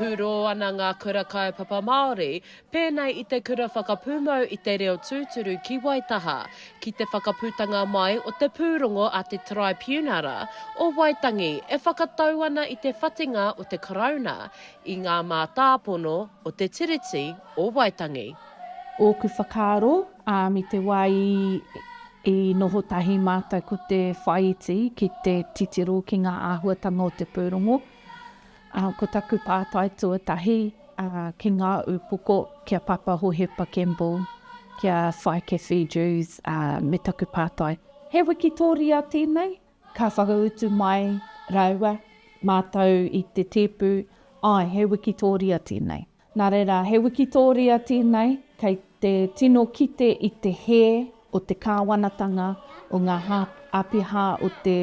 hurō ana ngā kura kaupapa Māori, pēnei i te Kura Whakapūmau i te Reo Tūturu ki Waitaha, ki te whakaputanga mai o te pūrongo a te Taraipiunara o Waitangi e whakatau ana i te whatinga o te Karauna i ngā mātāpono o te Tiriti o Waitangi. Ōku whakaaro, ā, i te wā i, i noho tahi mātou ko te whāiti ki te titiro ki ngā āhuatanga o te pūrongo, ā, ko taku pātai tuatahi, ā, ki ngā ūpoko, ki a Papa Hohepa Campbell, ki a Whai Kathy Dewes, ā, me taku pātai, He wikitōria tēnei? Ka whakautu mai rāua, mātou i te tēpu, āe, he wikitōria tēnei. Nā reira, he wikitōria tēnei kei te tino kite i te hē o te kāwanatanga, o ngā āpiha o te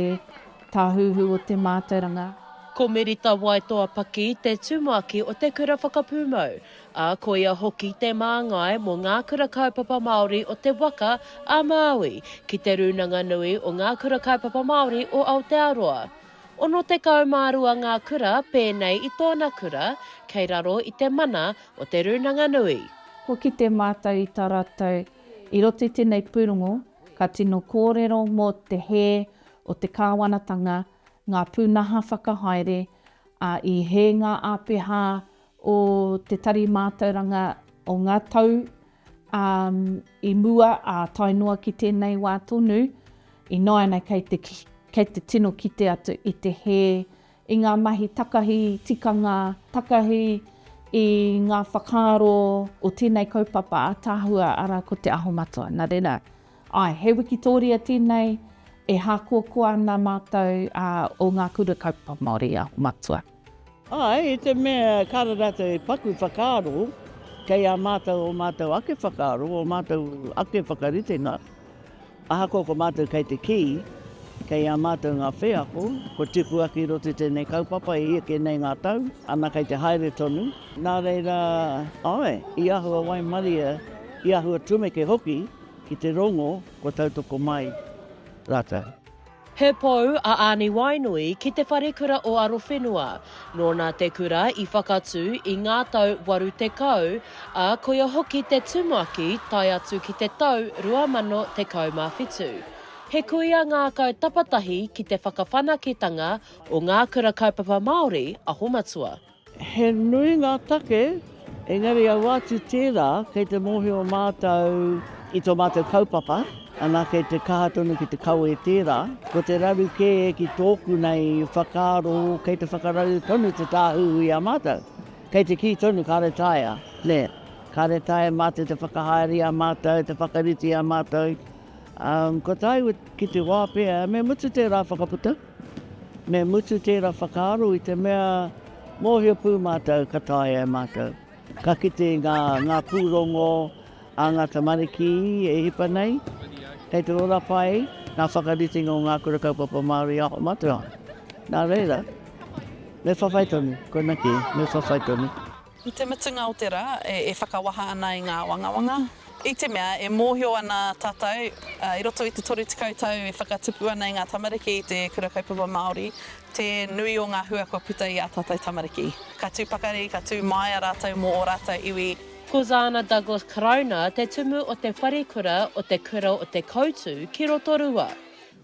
Tāhuhu o te Mātauranga. Ko Merita Waitoa Paki te tumuaki o Te Kura Whakapūmau, ā, ko ia hoki te māngai mō Ngā Kura Kaupapa Māori o Te Waka a Māui ki Te Rūnanga Nui o Ngā Kura Kaupapa Māori o Aotearoa. 62 ngā kura pēnei i tōna kura kei raro i te mana o Te Rūnanga Nui. Kua kite mātou i tā rātou i roto i tēnei pūrongo, ka tino kōrero mō te hē o te kāwanatanga, ngā pūnaha whakahaere, ā, i hē ngā āpiha o te Tari Mātauranga o ngā tau ā, i mua, ā, tae noa ki tēnei wā tonu, ināianei kei te, kei te tino kite atu i te hē, i ngā mahi takahi tikanga, takahi i ngā whakaaro o tēnei kaupapa ātaahua, arā, ko Te Aho Matua. Nā reira, Āe, he wikitōria tēnei e hākoakoa ana mātou o ngā kura kaupapa Māori Aho Matua. Āe, i te mea kāre rātou e paku whakaaro, kei a mātou ō mātou ake whakaaro, ō mātou ake whakaritenga, ahakoa ko mātou kei te kī, kei a mātou ngā wheako, kua tipu ake i roto i tēnei kaupapa e eke nei ngā tau, ana kei te haere tonu. Nā reira, āe, i āhua waimaria, i āhua tumeke hoki, Ki te rongo kua tautoko mai ratou. He pou a Ani Wainui ki te wharekura o Arowhenua. Nōna te kura i whakatū i ngā tau 80, ā, koia hoki te tumuaki tae atu ki te tau 2017. He kuia ngākau tapatahi ki te whakawhanaketanga o ngā kura kaupapa Māori Aho Matua. He nui ngā take, engari aua atu tērā, kei te mōhio mātou i tō mātou kaupapa, ana kei te kaha tonu ki te kawe tērā. Ko te raru kē ki tōku nei whakaaro kei te whakararu tonu te tāhuhu i a mātou. Kei te kī tonu kāre taea, nē, kāre taea mātou te whakahaere i a mātou, te whakarite i a mātou. Kua tae ki te wā pea me mutu tērā whakaputa. Me mutu tērā whakaaro i te mea mōhio pū mātou ka taea e mātou. Ka kite i ngā, ngā pūrongo a ngā tamariki e hipa nei, kei te ora pai ngā whakaritenga o ngā kura kaupapa Māori Aho Matua. Nā reira, me whawhai tonu, koina kē, me whawhai tonu. I te mutunga o te rā, e whakawaha ana i ngā āwangawanga. I te mea, e mōhio ana tātou, i roto i te 30 tau e whakatupu ana i ngā tamariki i te Kura Kaupapa Māori, te nui o ngā hua kua puta i ā tātou tamariki. Ka tū pakari, ka tū māia rātou mō ō rātou iwi. Ko Zana Douglas Karauna te tumu o te wharekura o Te Kura o Te Koutu ki Rotorua.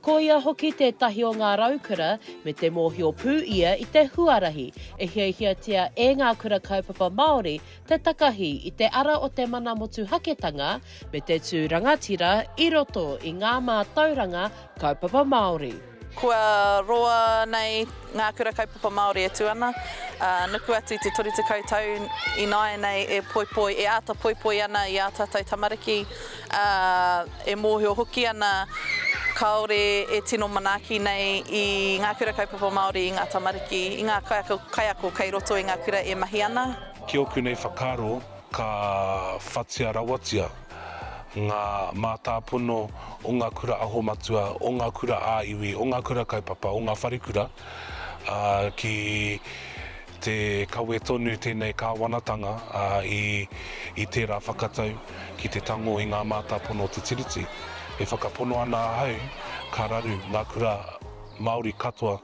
Ko ia hoki tētahi o ngā raukura me te mōhio pū ia i te huarahi e hiahiatia e ngā kura kaupapa Māori te takahi i te ara o te mana motuhaketanga me te tū rangatira i roto i ngā mātauranga kaupapa Māori. Kua roa nei ngā kura kaupapa Māori e tū ana, ā, nuku atu i te 30 tau ināianei e poipoi, e āta poipoi ana i ā tātou tamariki, ā, e mōhio hoki ana kāore e tino manaaki nei i ngā kura kaupapa Māori, i ngā tamariki, i ngā kaiako, kaiako kei roto i ngā kura e mahi ana. Ki ōku nei whakaaro, ka whatia rawatia ngā mātāpono o ngā kura aho matua, o ngā kura ā-iwi, o ngā kura kaupapa, o ngā wharekura, ā, ki te kawe tonu tēnei kāwanatanga i, i tērā whakatau ki te tango i ngā mātāpono o te Tiriti. E whakapono ana ahau ka raru ngā kura Māori katoa.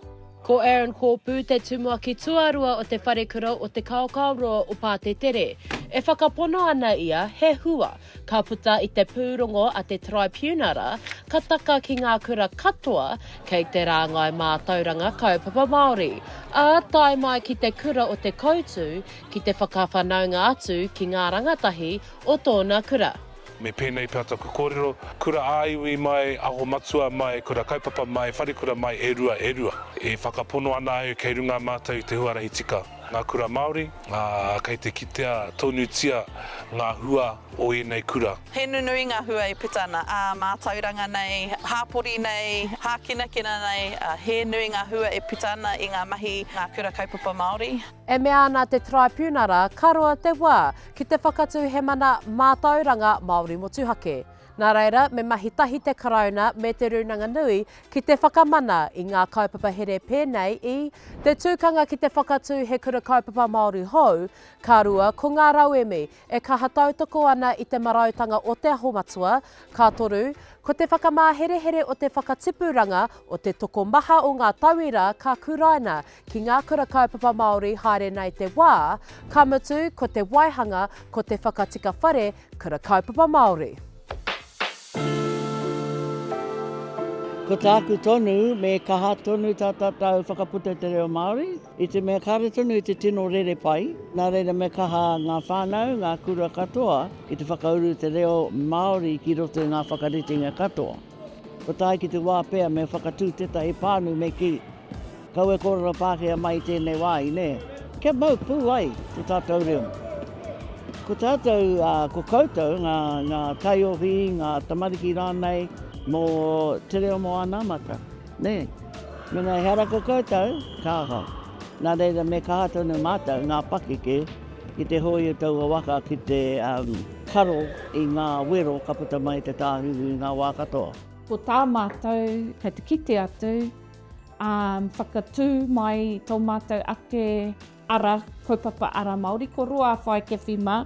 Ko Aaron Kōpū te tumuaki tuarua o Te Wharekura o Te Kaokaoroa o Pātetere. E whakapono ana ia he hua ka puta i te pūrongo a te Taraipiunara ka taka ki ngā kura katoa kei te rāngai mātauranga kaupapa Māori, ā, tae mai ki te kura o Te Koutu ki te whakawhanaunga atu ki ngā rangatahi o tōna kura. Me pēnei pea taku kōrero, kura ā-iwi mai, aho matua mai, kura kaupapa mai, wharekura mai, e rua, e rua. E whakapono ana au kei runga mātou i te huarahi tika. Ngā kura Māori, ā, kei te kitea tonutia ngā hua o ēnei kura. He nunui ngā hua e puta ana, ā, mātauranga nei, hāpori nei, hākinakina nei, ā, he nui ngā hua e puta ana i ngā mahi ngā kura kaupapa Māori. E mea ana te Taraipiunara ka roa te wā ki te whakatū he mana mātauranga Māori motuhake. Nā reira, me mahi tahi te Karauna me Te Rūnanga Nui ki te whakamana i ngā kaupapa here pēnei i te tūkanga ki te whakatū he kura kaupapa Māori hou, ka rua, ko ngā rauemi e kaha tautoko ana i te marautanga o Te Aho Matua, ka toru, ko te whakamāherehere o te whakatipuranga o te tokomaha o ngā tauira ka kuraina ki ngā kura kaupapa Māori haere nei te wā, ka mutu ko te waihanga ko te whakatika whare kura kaupapa Māori. Ko tāku tonu, me kaha tonu tā tātou whakaputa i te reo Māori, i te mea kāore tonu i te tino rere pai, nā reira me kaha ngā whānau, ngā kura katoa ki te whakauru te reo Māori ki roto i ngā whakaritenga katoa. Kua tae ki te wā pea me whakatū tētahi pānui me kī, Kaua e kōrero Pākehā mai i tēnei wāhi, nē? Kia mau pū ai tō tātou reo. Ko tātou, ā, ko koutou, ngā, ngā taiohi, ngā tamariki rānei, mō te reo mō anamata, nē? Mēnā ehara ko koutou, ka aha? Nā reira, me kaha tonu mātou, ngā pakeke, ki te hoe i taua waka ki te karo i ngā wero ka puta mai i te tāhuhu i ngā wā katoa. Ko tā mātou kei te kite atu, ā, whakatū mai i tō mātou ake ara, kaupapa ara Māori, ko Roa Whaikewhi mā,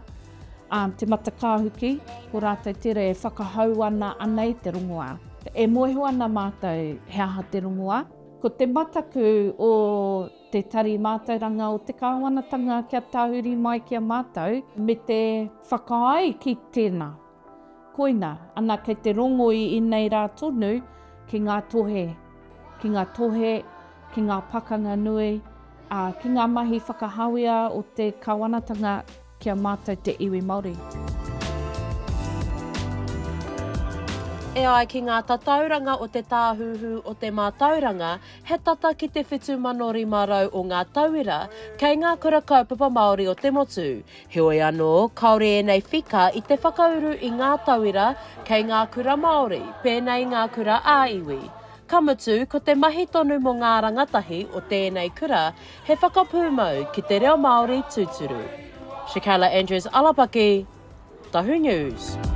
ā, Te Matakāhuki, ko rātou tērā e whakahau ana anei te rongoā. E mōhio ana mātou he aha te rongoā. Ko te mataku o te Tari Mātauranga o te Kāwanatanga kia tahuri mai ki a mātou me te whakaae ki tēnā. Koina, ana kei te rongo i ēnei rā tonu ki ngā tohe, ki ngā tohe, ki ngā pakanga nui, ā, ki ngā mahi whakahawea o te Kāwanatanga ki a mātou te iwi Māori. E ai ki ngā tatauranga o te Tāhuhu o te Mātauranga, he tata ki te 7,500 o ngā tauira kei ngā kura kaupapa Māori o te motu. Heoi anō, kāore ēnei whika i te whakauru i ngā tauira kei ngā kura Māori, pēnei i ngā kura ā-iwi. Ka mutu, ko te mahi tonu mō ngā rangatahi o tēnei kura he whakapūmau ki te reo Māori tūturu. Shakayla Andrews Alapaki, Tahu News.